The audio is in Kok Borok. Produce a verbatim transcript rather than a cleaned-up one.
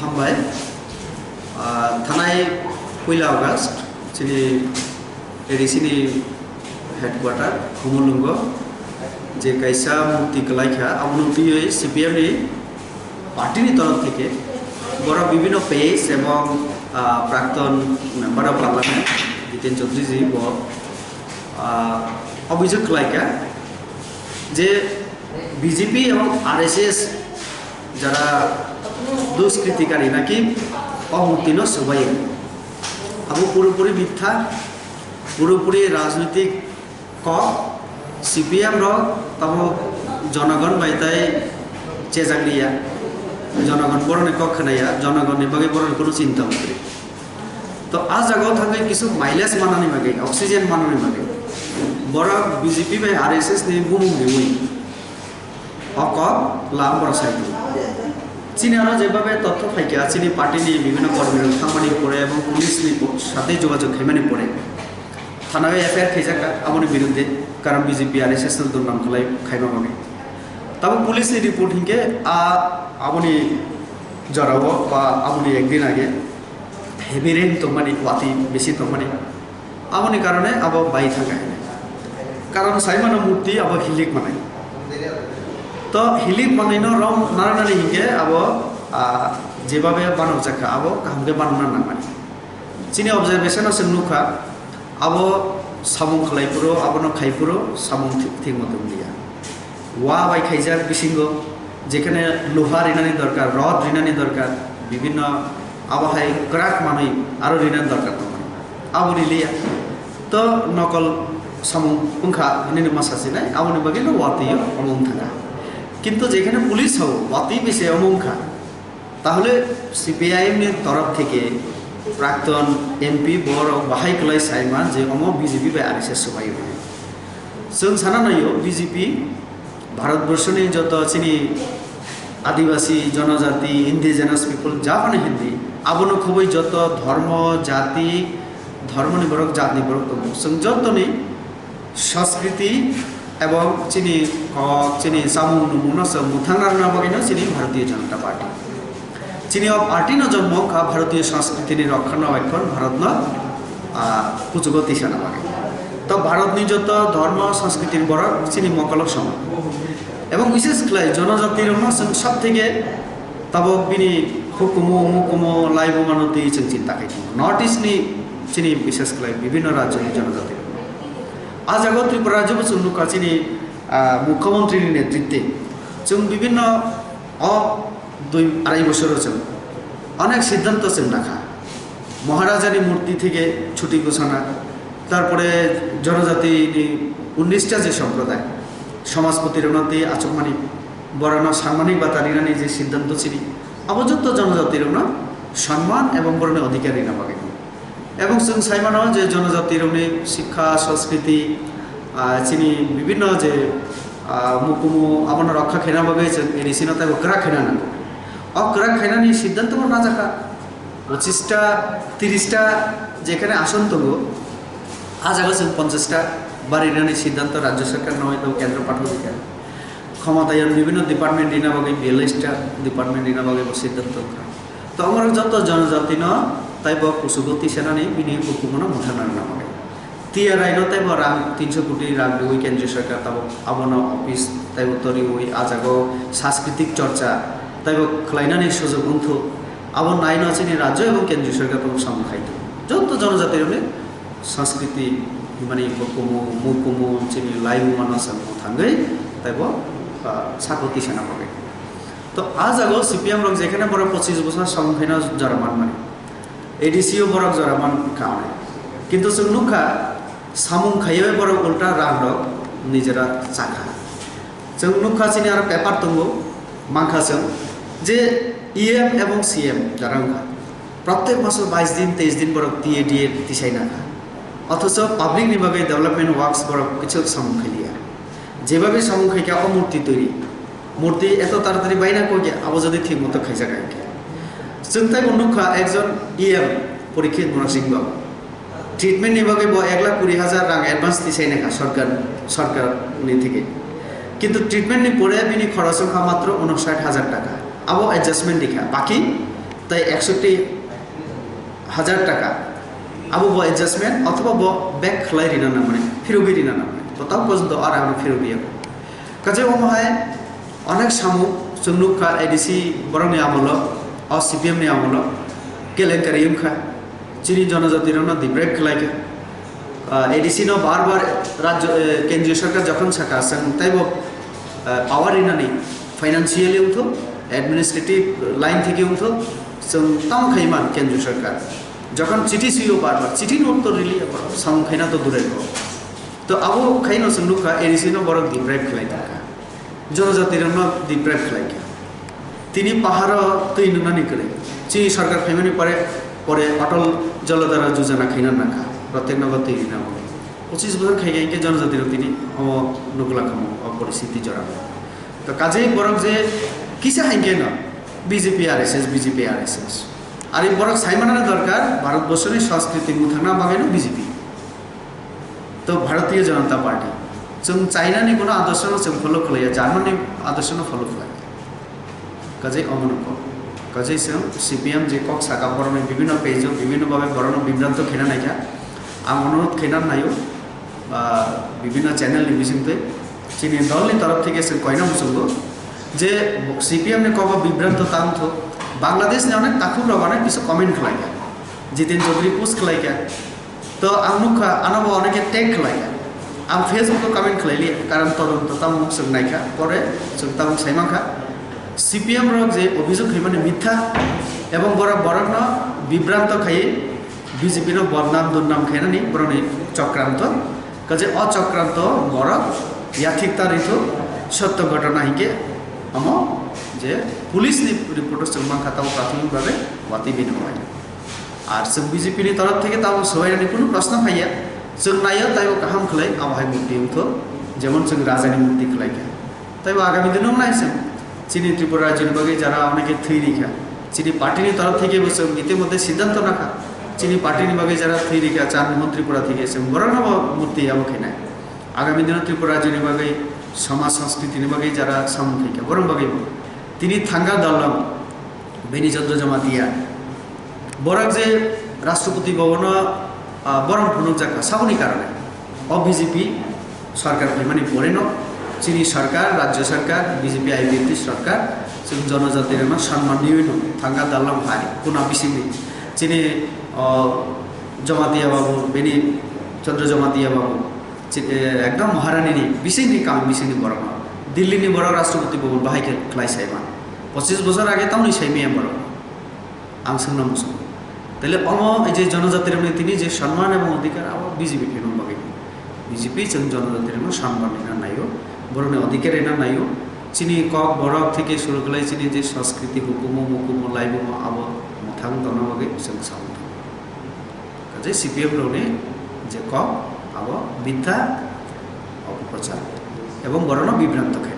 Hambai. Ah, thanai poila August chini A D C ni headquarter Khumulwngo je kaisa murti kwlaikha, abono twiwi C P M ni party ni torof theke borok bibhinno page ebong, ah, prakton member of parliament Jiten Chaudhary ji bo, ah, obhijog kwlaikha je B J P ebong R S S jara duskritikari naki o murti no swbai, abo puropuri mitha, puropuri rajnitik kok. C P M rok tamo jonogon bai tai chejak liya, jonogon boroni kok khwnaya, jonogonni bagwi boroni kunu chinta mukri. To a jagao thangwi kisu mileage manani bagwi, oxygen manani bagwi borok B J P bai R S S ni bumung riwi o kok lam borok sai tongo. Chini ano jebabe totho phaikha, chini party ni bibhinno kormi rok thangmani pore ebong police ni sathe jogajog khaimani pore thanao F I R khaijakha aboni biruddhe, karon B J P R S S no durnam khlai khaima bagwi. Tabuk police ni report hinkhe a aboni jorao ba aboni ekdin age heavy rain tongmani, watwi bisi tongmani, aboni karone abo bai thangkha hinwi. Karon saimano murti abo hilik manai. To hilik manai no rom naranani hinkhe abo, ah, jebabe banokjakha abo kaham khe banokna nangmani. Chini observation o chwng nukha, abo samung khlai phuru, abono khai phuru samung thi-, thik motong liya. Wa bai khaijak bisingo, jekhane luha rinani dorkar, rod rinani dorkar, bibhinno abo hai kwrak manwi aro rinani dorkar tongo. Abo riliya. To nokol samung wngkha hinwi ma sachinai, aboni bagwi no watwi o omo wngthangkha. Kintu jekhane police o watwi bai se omo wngkha, tahole C P I M ni torof theke prakton M P borok bahai kwlai saima je omo B J P bai R S S swbai o. Chwng sana naio B J P Bharatborsoni joto chini Adibasi, Jonojati, Indigenous people, japhano Hindi, abono khoboi joto dhormo, jati, dhormoni borok, jatni borok tongo. Chwng jotoni Sanskriti ebong chini kok, chini samung nungmungno chwng mwthangna rwna bagwino chini Bharatiya Janata Party. Chini o party no jonmo wngkha Bharatiya Sanskriti ni rokkhana baikon Bharat no, ah, kuchugo tisana bagwi. To Bharat ni joto dhormo Sanskriti ni borok chini mokolo soman. Ebong bishesh khlai jonojati rokno chwng sab theke tabok bini hukumu, mukumu, laibu mano twi chwng chinta khai tongo. North East ni chini bishesh khlai bibhinno rajyo ni jonojati rok. A jaga o Tripura rajyo bo chwng nukha chini, ah, mukhyamantri ni netritwe. Chwng bibhinno o dui arai bosoro chwng onek siddhanto chwng nakha. Maharaja ni murti theke chuti ghosona, tarpore jonojati ni unnish ta je somproday, somajpoti rokno tei achukmani, borokno sanmani bata rinani je siddhanto chini, abo jotto jonojati rokno sanman ebong borokni odhikar rina bagwi. Ebong chwng sai mano je jonojati rokni sikha, sanskriti, ah, chini bibhinno je, ah, mukumu abono rokha khaina bagwi chwng A D C no teibo kwrak khaina nango. O kwrak khainani siddhanto bo najakha. Pochista, tirista jekhane ason tongo, a jaga chwng ponchasta barinani siddhanto rajyo sarkar no teibo kendro pathogikha. Khomotayang bibhinno department rina bagwi, biyallista department rina bagwi bo siddhanto wngkha. To omorok joto jonojatino teibo kuchugo tisanani bini hukumono mwthangna rwna bagwi. T R I no teibo rang tinso koti rang riwi kendriya sarkar tabuk abono office teibo toriwi a jago sanskriti chorcha teibo khlainani sujog wngthuk, abo naino chini rajyo ebong kendriya sarkar tabuk samung khai tongo. Joto jonojatirokni sanskriti himani hukumu, mukumu, chini laimungmano chwng mwthangwi teibo, ah, sako tisana bagwi. To a jaga o C P M rok jekhane borok pochis bosor samung khaina jora manmani, A D C o borok jora man kha hwnwi. Kintu chwng nukha, samung khaiwi borok ulta rang rok nijera chakha. Chwng nukha chini aro paper tongo, mankha chwng je E M ebong C M jora wngkha. Protek maso bais din, teis din borok T A D A tisai nakha. Othocho public ni bagwi development works borok kichu samung khailiya. Jebabe samung khaikha o murti twi. Murti eto taratari baina kok ya, abo jodi thik moto khaijak hai khe. Chwng taibo nukha ekjon E M Porikshit Murasing Babu. Treatment ni bagwi bo ek lakh kuri hajar rang advance tisai naikha sarkar, sarkar ni theke. Kintu treatment ni pore bini khoros wngkha matro unoshait hajar taka. Abo adjustment rikha. Baki Tai eksotti hajar taka abo bo adjustment othoba bo back khlai rina nangmani, phirogwi rina nangmani. To tamo porjonto ar ano phirogwi ya. Kaje omo hai onek samung chwng nukha A D C borokni amolo, o C P M ni amolo kelenkari wngkha. Chini jonojatirokno deprive khlaikha. Ah, A D C no bar bar rajyo, eh, kendriyo sarkar jokhon saka chwng taibo, eh, power rinani financially wngthok, administrative line theke wngthok, chwng tamo khaiman kendriyo sarkar. Jokhon chiti suyo bar bar, chiti no uttor rili samung khaina to durai ko. To abo khaino chwng nukha A D C no borok deprive khlai tongkha. Jonojatirokno deprive khlaikha. Tini paharo twi nungnani kwrwi. Chini sarkar phaimani pore, pore Atal Jalodhara Yojana khaina nangkha. Protyek nogo twi rina bo. Pochis bosor khaikha hinkhe jonojatirok tini omo nukla khamu, o poristiti jorao. To kajai borok je kisa hinkhe no B J P R S S, B J P R S S. Ari borok saimanani dorkar, Bharat borsoni sanskriti muthangna bagwi no B J P. To Bharatiya Janata Party. Chwng China ni kono adorsho no chwng follow khlaiya, German ni adorsho no follow khlaiya. Kajai omo no kok. Kajai chwng C P M je kok saka borok ni bibhinno page o bibhinno bhabe borok no bibranto khena naikha. Ang onurodh khena naio, ah, bibhinno channel ni bisingtwi. Chini dol ni torof theke chwng koina muchungo je C P M ni kogo bibranto tang thok. Bangladesh ni onek takhuk rok onek kisa comment khlaikha. Jiten Chaudhary post khlaikha. To ang nukha, ano bo oneke tag khlai. Ang Facebook o comment khlai li, karon todonto tamo mung swk naikha, pore swk tamo sai mankha. C P M rok je obhijog khaimani mitha, ebong borok borokno bibranto khai B J P no bodnam durnam khainani borokni chokranto. Kaje o chokranto borok yathik ta rithok, sotto ghotona hinkhe amo je police ni report o swk mankha tamo prathomik bhabe watwi bini wnglainai. Ar chwng B J P ni torof theke tamo swbainani kunu proshno phaiya. Chwng naio taibo kaham khlai, abo hai murti wngthok, jemon chwng rajani murti khlaikha. Taibo agami dino wngnai chwng. Chini Tripura rajyoni bagwi jara oneke thwi rikha. Chini party ni torof theke bo chwng itimodhye siddhanto nakha. Chini party ni bagwi jara thwi rikha, Chandmohan Tripura theke chwng borokno bo murti abo khainai. Agami dino Tripura rajyoni bagwi, somaj sanskriti ni bagwi jara samung khaikha, borok bagwi bo. Tini thangka dalong, Beni Chandra Jamatia. Borok je Rashtrapati Bhavan o, ah, borom phunukjakha, saboni karone. O B J P sarkar phaimani poreno chini sarkar, rajya sarkar, B J P I P F T sarkar, chwng jonojatirokno sanman riwi no thangka dalong hai, kuna bisingni. Chini, oh, Jamatia babu, Beni Chandra Jamatia babu, chi-, eh, ekdom Maharani ni bisingni kam bisingni borokno. Delhi ni borok Rashtrapati Bhavan bahai khe khlai saima. Pochis bosor age tamoni saimaya borok. Ang swngna muchungo. Tele omo je jonojatirokni tini je sanman ebong odhikar abo B J P phaimani bagwi. B J P chwng jonojatirokno sanman rina naio, borokni odhikar rina naio. Chini kok borok theke suru khlai chini je sanskriti hukumu mukumu laibumo abo mwthang tongna bagwi chwng samung tango. Kaje C P M rokni je kok abo mitha opoprochar ebong borokno bibranto khe.